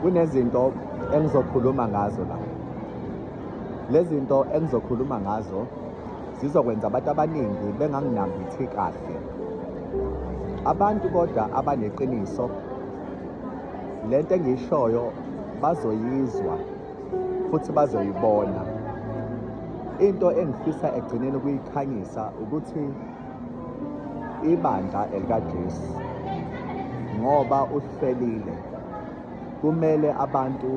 Kunezinto engizokhuluma ngazo la. Lezi zinto engizokhuluma ngazo zizokwenza abantu abaningi benganginambithi kahle. Abantu kodwa abaneqiniso lento engiyishoyo bazoyizwa futhi bazoyibona. Into engifisa ekugcineni ukuyikhanyisa ukuthi ibandla elikaJesu ngoba uhlelile kumele abantu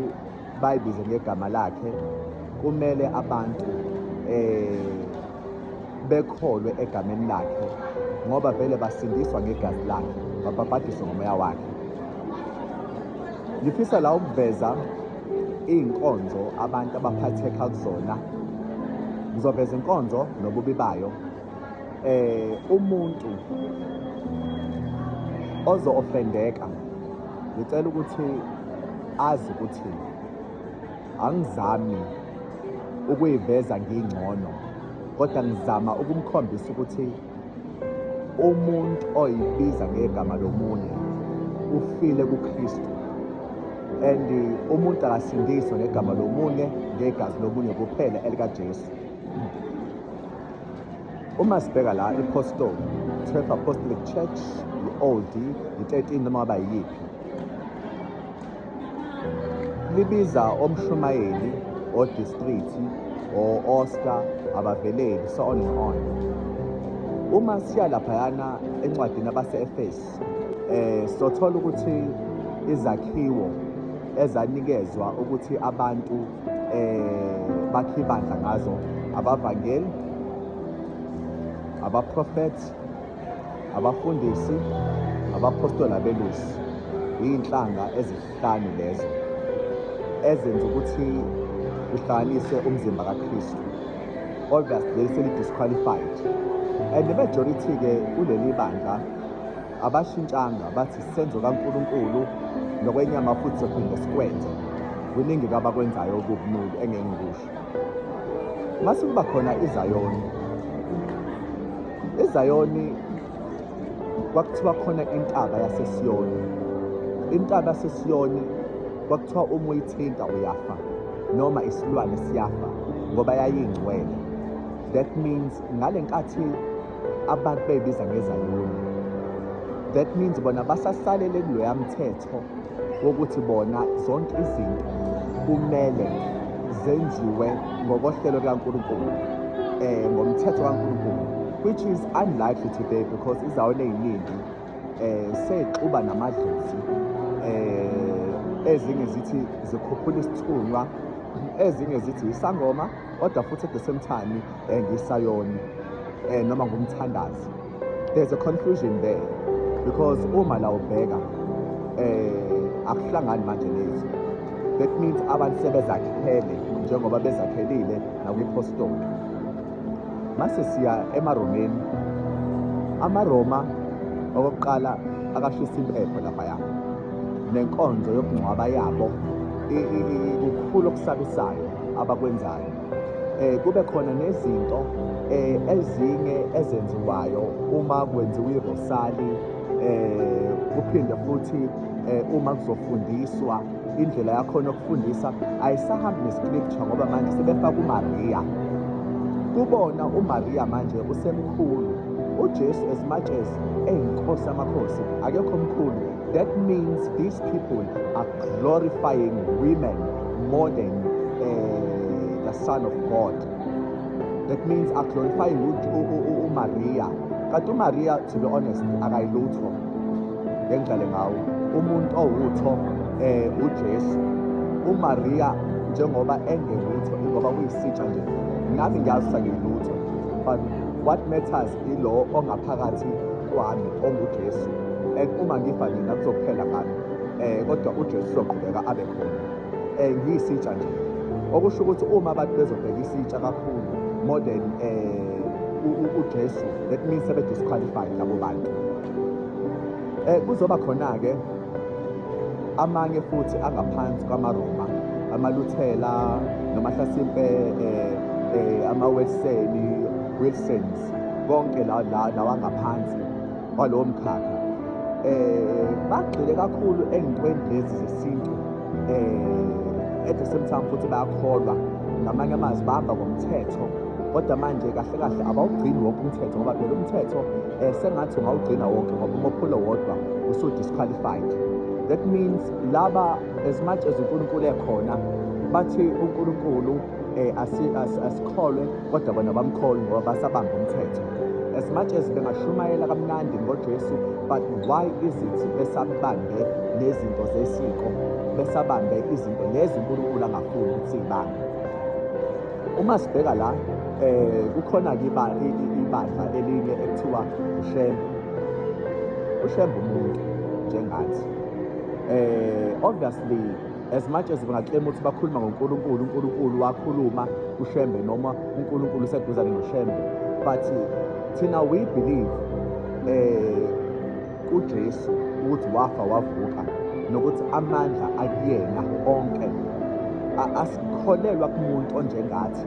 bayibize ngegama lakhe, kumele abantu bekholwe egameni lakhe ngoba vele basindiswa ngegazi lakhe, babhabhadiswe ngomoya wakhe. Ngifisa la ukuveza iy'nkonzo abantu abaphatheka kuzona. Ngizoveza inkonzo nobubi bayo. Umuntu ozo-ofendeka ngicela ukuthi azi ukuthi angizami ukuyiveza ngingcono kodwa ngizama ukumkhombisa ukuthi umuntu oyibiza ngegama lomunye ufile kuKristu and umuntu akasindiswa ngegama lomunye, ngegazi lomunye kuphela elikaJesu. Uma sibheka la i-Apostoli, 12 Apostolic Church, i-Old, i-13 noma ngaba yiyiphi. Libiza omshumayeli, o-district, o-Oscar, abaveleli, so on and on. Uma siya laphayana encwadini abase-Efesu, sothola ukuthi izakhiwo ezanikezwa ukuthi abantu bakhe ibandla ngazo abavangeli, abaprofethi, abafundisi, abapostoli, abelusi. Iy'nhlanga ezihlanu lezo ezenza ukuthi kuhlanganiswe umzimba kaKristu. Obviously leli seli-disqualified and the majority-ke kuleli bandla abashintshanga, bathi isenzo kaNkulunkulu nokwenyama futhi sophinde sikwenze. Kuningi kabakwenzayo okubunuku engeke ngikusho. Mase kuba khona iZayoni. IZayoni kwakuthiwa khona intaba yaseSiyoni. Intaba yaseSiyoni kwakuthiwa uma uyithinta uyafa noma isilwane siyafa ngoba yayingcwele. That means ngale nkathi abantu beyibiza ngeZayoni, that means bona basasalele kuloya mthetho wokuthi bona zonke izinto kumele zenziwe ngokohlelo likaNkulunkulu, ngomthetho kaNkulunkulu, which is unlikely today because izayoni ey'ningi seyixuba namadlozi, ezinye zithi zikhuphula isithunywa, ezinye zithi isangoma, kodwa futhi at the same time ngisayoni noma ngumthandazi. There's a confusion there because uma la ubheka akuhlangani manje lezi. That means abantu sebezakhele njengoba bezakhelile nakwi-postoli. Mase siya emaRomeni, amaRoma okokuqala akashisa impepho laphaya, nenkonzo yokungcwaba yabo kukhulu okusabisayo abakwenzayo. Kube khona nezinto ezinye ezenziwayo uma kwenziwa irosali, kuphinde futhi uma kuzofundiswa indlela yakhona yokufundisa ayisahambi ne-scripture ngoba manje sebefaka uMaria. Kubona uMaria manje usemkhulu. UJesu as much as eyinkosi yamakhosi akekho mkhulu. That means these people are glorifying women more than the Son of God. That means are glorifying uMaria. Kanti uMaria, to be honest, akayilutho. Ngengidlale ngawo. Umuntu owutho uJesu. UMaria njengoba engelutho ingoba uyisitsha nje. Nami ngiyazi angilutho. But what matters ilo ongaphakathi kwami onguJesu. And uma ngifa mina kuzophela ngami. Kodwa uJesu uzoqhubeka abe khona. Ngiyisitsha nje. Okusho ukuthi uma abantu bezobheka isitsha kakhulu more than uJesu, that means sebe disqualified labo bantu. Kuzoba khona ke amanye futhi angaphansi kwamaRoma, amaLuthela noma hlasimpe ama-Weseli, Wilsons, konke la lawa ngaphansi kwalowo mkhakha. Bagxile kakhulu ey'ntweni lezi zesintu. At the same time futhi bayakholwa, ngamanye amazwi bahamba ngomthetho, kodwa manje kahle kahle abawugcini wonke umthetho, ngoba phela umthetho sengathi ungawugcina wonke, ngoba uma uphula wodwa usu-disqualified. That means laba, as much as uNkulunkulu ekhona, bathi uNkulunkulu asikholwe, kodwa bona bamkholwe ngoba basabamba umthetho. As much as bengashumayela kamnandi ngoJesu, but why is it besabambe nezinto zesiko, besabambe izinto lezi uNkulunkulu angafuni ukuthi siyibambe? Uma sibheka la, kukhona-ke ibandla elinye ekuthiwa uShembe. UShembe umuntu njengathi. Obviously, as much as bengaclaim ukuthi bakhuluma ngoNkulunkulu, uNkulunkulu wakhuluma kuShembe noma uNkulunkulu useduzane noShembe, but thina we believe kuJesu, ukuthi wafa wavuka, nokuthi amandla akuyena onke. Asikholelwa kumuntu onjengathi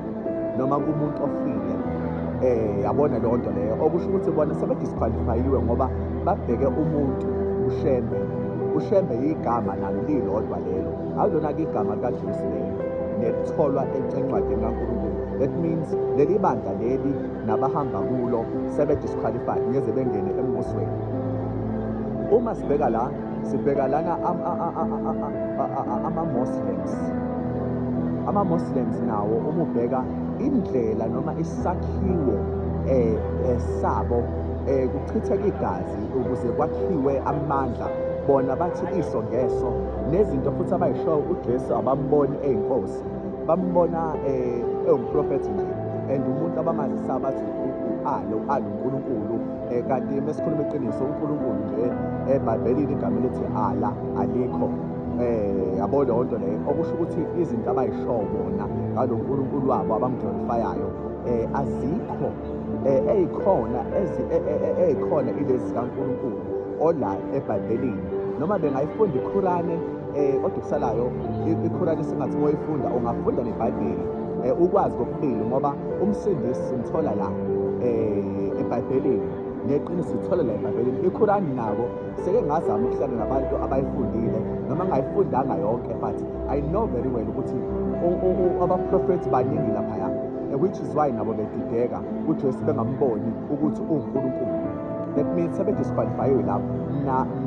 noma kumuntu ofile. Yabona leyo nto leyo, okusho ukuthi bona sebedisqualifyiwe ngoba babheke umuntu uShembe. UShembe igama nalo lilodwa lelo, akulona-ke igama likaJesu lelo nelitholwa encwadini kaNkulunkulu. That means leli bandla leli nabahamba kulo sebe-disqualified, ngeze bengene embusweni. Uma sibheka la, sibheka lana ama-Muslims. Ama-Muslims nawo, uma ubheka indlela noma isakhiwo sabo, kuchitheka igazi ukuze kwakhiwe amandla. Bona bathi iso ngeso, nezinto futhi abayishoyo, uJesu abamboni eyinkosi, bambona ewumprofethi nje, and umuntu abamazisa bathi u-Allah, u-Allah uNkulunkulu. Kanti mesikhuluma iqiniso, uNkulunkulu nje eBhayibhelini igama elithi Allah alikho. Yabo leyo nto leyo, okusho ukuthi izinto abayishoyo bona ngalo nkulunkulu wabo abamglorifyayo azikho. Eyikhona eyikhona ilezi zikaNkulunkulu ola eBhayibhelini, noma bengayifunda iQurane, kodwa kusalayo iQurane sengathi uma uyifunda ungafunda neBhayibheli, ukwazi kokubili, ngoba umsindisi simthola la eBhayibhelini, neqiniso sithola la eBhayibhelini. IQurani nako seke ngazama ukuhlala nabantu abayifundile, noma ngayifundanga yonke, but I know very well ukuthi abaprofethi baningi laphaya, which is why nabo bedideka uJesu bengamboni ukuthi uwuNkulunkulu. That means sebedisqualifyiwe lapho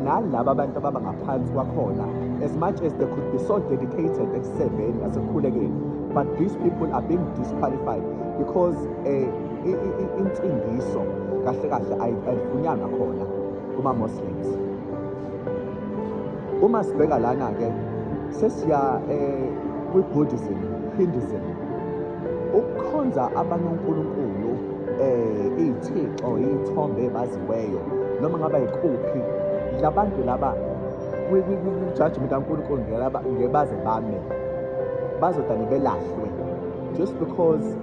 nalaba abantu ababa ngaphansi kwakhona. As much as they could be so dedicated ekuseveni nasekukhulekeni, but these people are being disqualified because insindiso kahle kahle ayifunyanwa khona kuma-Muslims. Uma sibheka lana-ke, sesiya kwi-Buddhism, Hinduism, ukukhonza abanye onkulunkulu, iy'thixo, iy'thombe ebaziweyo, noma ngaba yikuphi. Labantu laba kwi-judgment kaNkulunkulu ngeke baze bame, bazodane belahlwe just because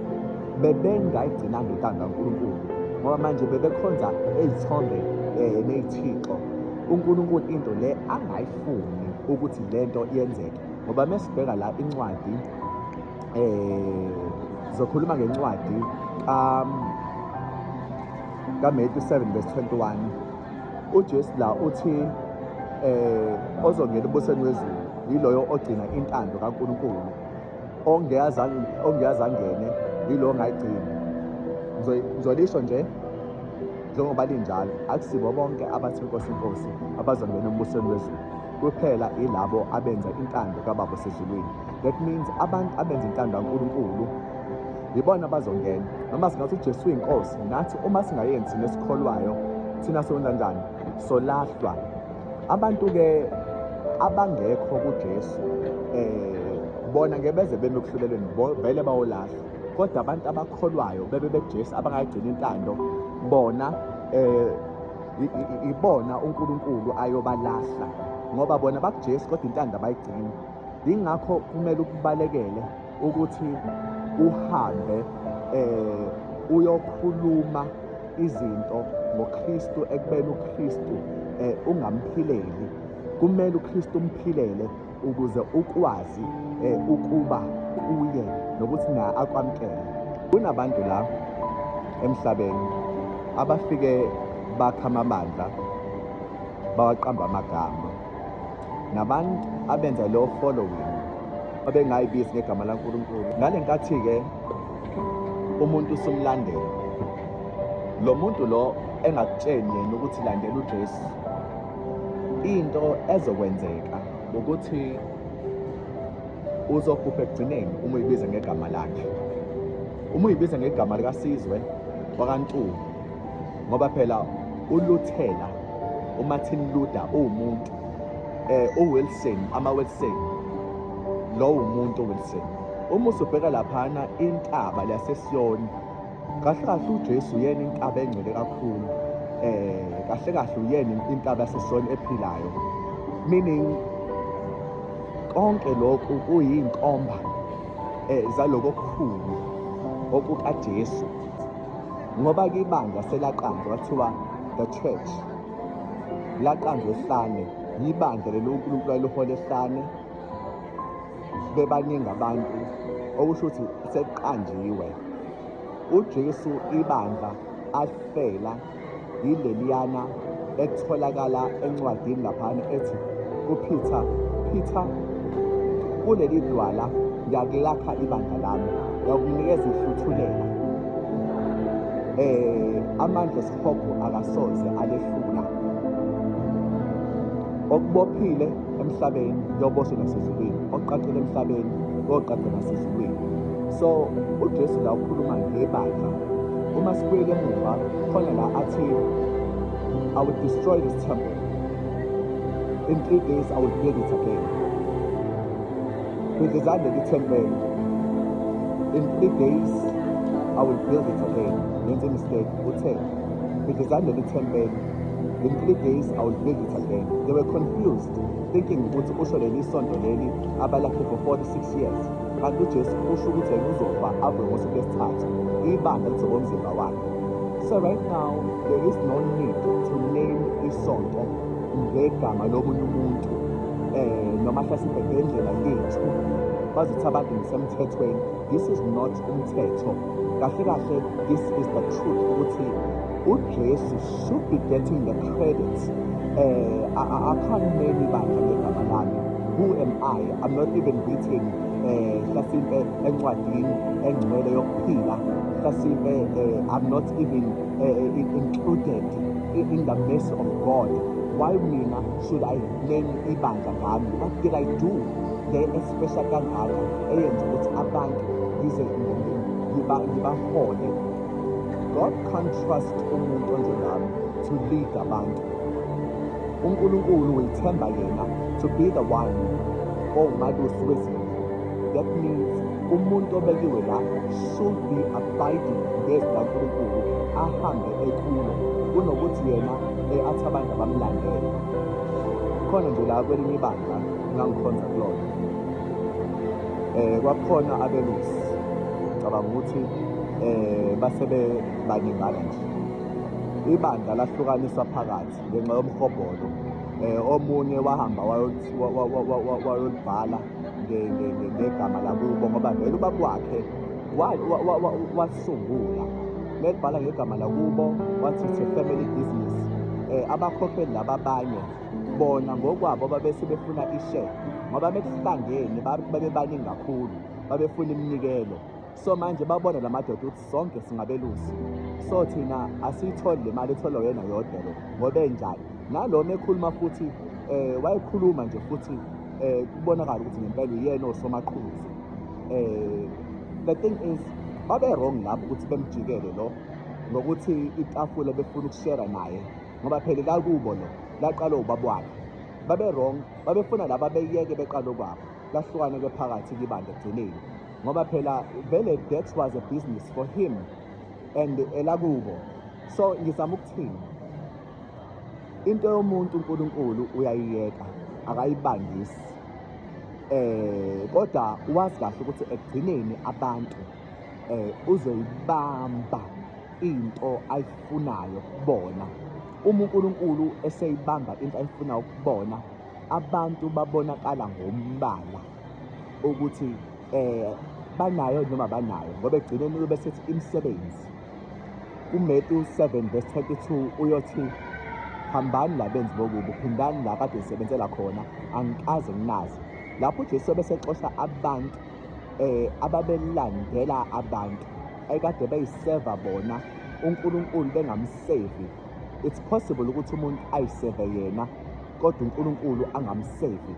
bebengayigcinanga intando kaNkulunkulu, ngoba manje bebekhonza ey'thombe ney'thixo uNkulunkulu into le angayifuni ukuthi lento yenzeke. Ngoba mesibheka la incwadi, zokhuluma ngencwadi ka kaMatthew 7 verse 21, uJesu la uthi ozongena ebusweni wezulu yiloyo ogcina intando kaNkulunkulu, ongeyazangene yilo ongayigcini. Ngizolisho nje njengoba linjalo, akusibo bonke abathi inkosi, inkosi abazongena embusweni wezulu, kuphela ilabo abenza intando kaBaba osezulwini. That means abantu abenza intando kaNkulunkulu yibona abazongena. Noma singathi uJesu uyinkosi, nathi uma singayenzi nesikholwayo thina sonza njani? Solahlwa. Abantu-ke abangekho kuJesu bona ngebeze beme ekuhlulelweni, vele bawolahlwa, kodwa abantu abakholwayo bebe bekuJesu abangayigcina intando bona, ibona uNkulunkulu ayobalahla, ngoba bona bakuJesu kodwa intando abayigcini. Yingakho kumele ukubalekele ukuthi uhambe uyokhuluma izinto ngoKristu ekubeni uKristu ungamphileli. Kumele uKristu umphilele ukuze ukwazi ukuba kuye nokuthi naye akwamukele. Kunabantu la emhlabeni abafike bakha amabandla, bawaqamba amagama. Nabantu abenza leyo following babengayibizi ngegama laNkulunkulu. Ngale nkathi-ke umuntu usumlandela, lo muntu lo engakutsheni yena ukuthi landela uJesu, into ezokwenzeka ukuthi uzophupha ekugcineni uma uyibiza ngegama lakhe. Uma uyibiza ngegama likaSizwe wakaNtuli, ngoba phela uLuthela, uMartin Luther uwumuntu, uWilson, ama-Wilson, lowo umuntu uWilson. Uma usubheka laphana intaba laseSiyoni, kahle kahle uJesu uyena intaba engcwele kakhulu. Kahle kahle uyena intaba yaseSiyoni ephilayo. Meaning konke lokhu kuyinkomba zaloko okukhulu okukaJesu. Ngoba ke ibandla selaqanjwa kwathiwa the church, laqanjwa ehlane, yibandla lelo uNkulunkulu ayelihola ehlane, bebaningi abantu, okusho ukuthi sekuqanjiwe. UJesu ibandla alifela yileliyana etholakala encwadini laphana ethi kuPeter, Peter, kuleli dwala ngiyakulakha ibandla lami, ngiyakunikeza ihluthulela. Amandla esihogo akasoze alehlula. Okubophile emhlabeni kuyoboshwa nasezulwini, okuqaqile emhlabeni kuyoqaqwa nasezulwini. So uJesu la ukhuluma ngebandla. Uma sibuyele emuva khona la athi I will destroy this temple. In 3 days I will build it again. Bhidlizani leli thempeli. In 3 days I will build it again. Ngenze mistake uthe bhidlizani leli thempeli. In 3 days I will build it again. They were confused thinking ukuthi usho leli sonto leli abalakhe for 46 years. Kanti uJesu usho ukuthi yena uzofa avuke ngosuku lwesithathu. Ibandla lizoba umzimba wakhe. So right now there is no need to name isonto ngegama lomunye umuntu noma hlasimpe ngendlela yethu bazothi abantu ngisemthethweni. This is not umthetho. Kahle kahle this is the truth ukuthi uJesu should be getting the credit. I can't name ibandla ngegama lami. Who am I? I'm not even written hlasimpe encwadini engcwele yokuphila. Hlasimpe I'm not even included in the mercy of God. Why mina should I name ibandla ngami? What did I do le especial kangaka eyenza ukuthi abantu ngize ngibahole? God can't trust umuntu onjengami to lead abantu. uNkulunkulu uyithemba yena to be the one owumalusi wezimvu. That means umuntu obekiwe la should be abiding ngezwi laNkulunkulu, ahambe ekulo, kunokuthi yena athi abantu abamlandele. Khona nje la kwelinye ibandla ngangikhonza kulona, kwakukhona abelusi, ngicabanga ukuthi basebe baningana nje. Ibandla lahlukaniswa phakathi ngenxa yomhobholo. Omunye wahamba wayolibhala ngegama lakubo, ngoba vele ubaba wakhe wasungula melibhala ngegama lakubo, wathi it's a family business. Abakhokheli laba abanye bona ngokwabo babese befuna ishare, ngoba bekuhlangene babebaningi kakhulu, babefuna iminikelo. So manje babona la madoda ukuthi sonke singabelusi, so thina asiyitholi le mali etholwa yena yodwa lo, ngoba enjani nalo mekhuluma futhi wayekhuluma nje futhi kubonakala ukuthi ngempela uyena osomaqhuzu. The thing is babe wrong lapho ukuthi bemjikele lo ngokuthi itafula befuna ukushare naye, ngoba phela la kubo lo laqala ubaba wakhe. Babe wrong, babefuna laba beyeke beqala okwabo, lahlukane ke phakathi kibandla ekugcineni, ngoba phela vele that was a business for him and elakubo. So ngizama ukuthini, into yomuntu uNkulunkulu uyayiyeka, akayibangisi, kodwa wazi kahle ukuthi ekugcineni abantu uzoyibamba into ayifunayo kubona. Uma uNkulunkulu eseyibamba into ayifunayo kubona, abantu babonakala ngombala ukuthi banayo noma banayo, ngoba ekugcineni uyobe sethi imisebenzi. KuMatthew 7 verse 22 uyothi Hambani la benzi bokubi, phindani la kade nisebenzela khona, angikaze nginazi. Lapho uJesu ebesexosha abantu ababelandela abantu ekade beyiseva bona uNkulunkulu bengamsevi. It's possible ukuthi umuntu ayiseve yena kodwa uNkulunkulu angamsevi.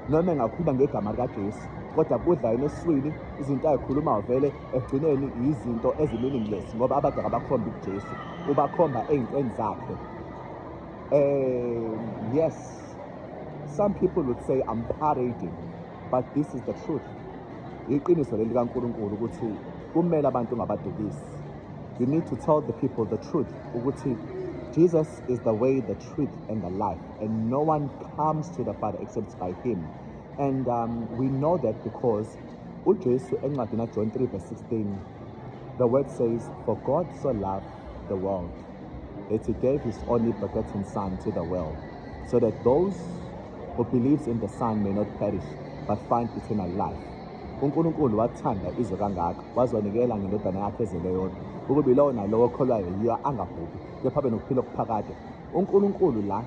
Noma engakhuluma ngegama likaJesu kodwa kudla yena eswini izinto ayikhulumayo vele ekugcineni yizinto ezi-meaningless ngoba abantu akabakhombi kuJesu, ubakhomba ey'ntweni zakhe. Yes, some people would say I'm parading, but this is the truth. Iqiniso leli likaNkulunkulu ukuthi kumele abantu ungabadukisi. You need to tell the people the truth ukuthi Jesus is the way, the truth and the life, and no one comes to the Father except by him. And we know that because uJesu encwadini kaJohn 3 verse 16, the word says, "For God so loved the world that he gave his only begotten Son to the world, so that those who believes in the Son may not perish but find eternal life." UNkulunkulu wathanda izwe kangaka waze wanikela ngendodana yakhe ezelwe yodwa, ukuba ilowo nalowo okholwayo yiyo angabhubhi kepha abe nokuphila okuphakade. UNkulunkulu la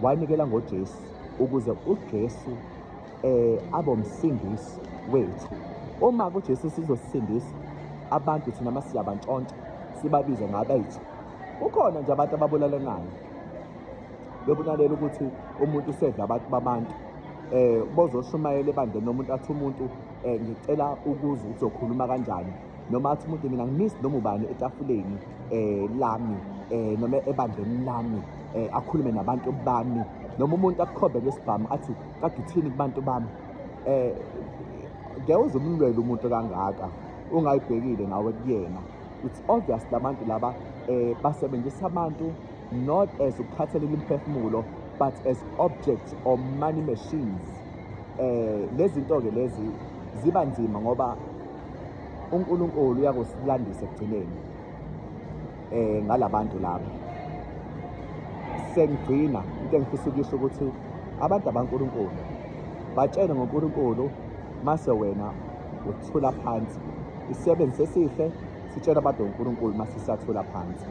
wanikela ngoJesu ukuze uJesu abe umsindisi wethu. Uma kuJesu sizosindisa abantu, thina masiyabantshontsha sibabize ngabethu. Kukhona nje abantu ababulalanayo bebulalela ukuthi umuntu usedla abantu babantu, bozoshumayela ebandleni nomuntu athi umuntu ngicela ukuza ukuthi uzokhuluma kanjani, noma athi umuntu mina ngimisi noma ubani etafuleni lami, noma ebandleni lami, akhulume nabantu bami, noma umuntu akukhombe ngesibhamu athi kade uthini kubantu bami. Ngeke uze umlwele umuntu kangaka ungayibhekile nawe kuyena. It's obvious labantu laba basebenzisa abantu not as ukukhathalela imiphefumulo but as objects or money machines. Lezi zinto ke lezi ziba nzima ngoba uNkulunkulu uyakusilandisa ekugcineni ngalabantu laba. Sengigcina into engifisa ukusho ukuthi abantu abankulunkulu batshele ngoNkulunkulu, mase wena uthula phansi. Isisebenzi sesihle sitshela abantu ngoNkulunkulu mase siyathula phansi.